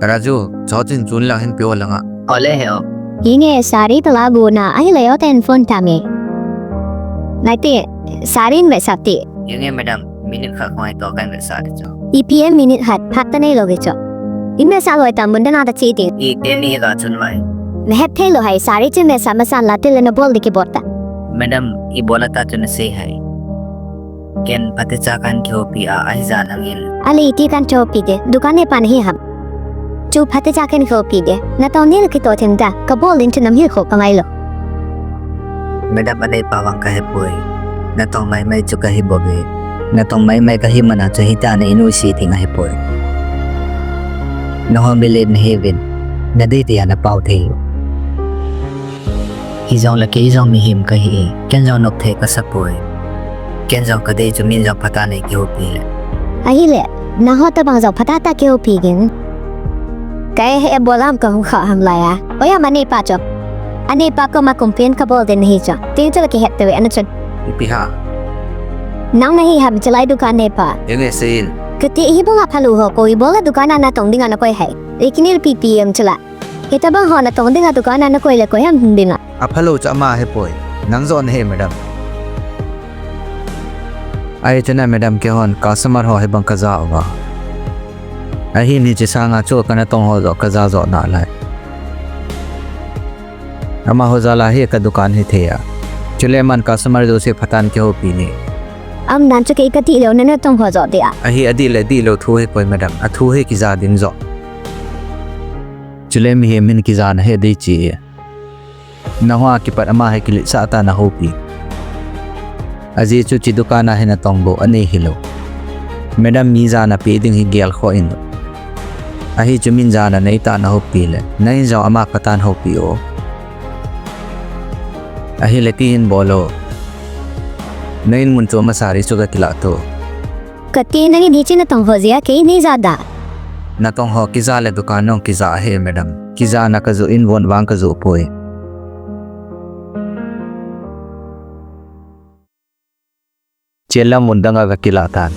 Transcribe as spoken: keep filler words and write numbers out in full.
Raju, chochin chun lang hin pio langa. Ole he o. Inge sari tala guna ahile o ten phone tame. Nati, sari in vetsah ti. Inge madam, minute khat khong ahi to kan vetsah ti cho. Ipi em minute khat, phat ta neilou ve cho. In vetsah loi tam mun dana ta chi ti. I teni ga chun mai. Nahet thei lou hai sari chin vetsah masan la tile nabol di kibol ta. Madam, ibola ta chu nasei hai. Ken phatecha kan kihoupi a, ahi jan angin. Ale iti kan kihoupi de, dukan nepa nahi ham. Chu phatecha kan kihoupi de, natong nil kito thim ta, kabol din chu namhil kho kangai lou. Madam, aneipa vang kahepoi. Natong maimai chu kahi bouve. Natong maimai kahi mana chu hita na inuisi ding ahipoi. Nahom bile nahiuvin. Nadei tia napao thei. Hijong le kei jong mihem kahi e, ken jong nopthei kasapoi. Ken jong kadei chu min jong phatah nei kihoupi le. Ahile, nangho tabang jong phatah tah kihoupi gin. Kei he bolam kahung kha ham laiya. Oya ma neipa chu. Aneipa koma complain kabol den nahi chu. Tin chu le kihet tave ana chun. Ipi ha. Nang nahi ham chulai dukan neipa. Inge seiyin. Kati hibanga phalou ho koi bola dukan a natong dinga nakoi hai. Ikinel pipi em chula. Hitabang ho natong dinga dukan a nakoi le koi ham hung dinga. Aphalou chu ama ahipoi. Nang joh nahi madam. Ahi chuna madam keihon customer ho hibang kaja uva. Ahin hiche sanga chu kanatong ho joh kaja joh nalai. Amaho jal a hi kadukan hithei a. Chule aman customer jouse phatah in kihoupi ni. Am dan chu kei kadih lou na natong ho joh dia. Ahi adih le dihlou thu hipoi madam. Athu hi kija din joh. Chule mihem hin kijana hi dei chi. Nangho a kipat ama hi kiletsah tah in ahoupi. Ajeh chu hiche dukan a hi natong bou anei hilou. Madam mi jana pe ding hi gelkhoh in. Ahi chu min jana neitah in ahoupi le. Nahin jong ama phatah in houpi o. Ahile ti hin bol o. Nahin mun chu ama sari chu kakilah to. Kati nangin hiche natong ho jeh a kei neija da. Natong ho kija le dukan nong kija ahi madam. Kijana kajoh in von vang kajoh poi. Chen lang mun danga kakilah tan.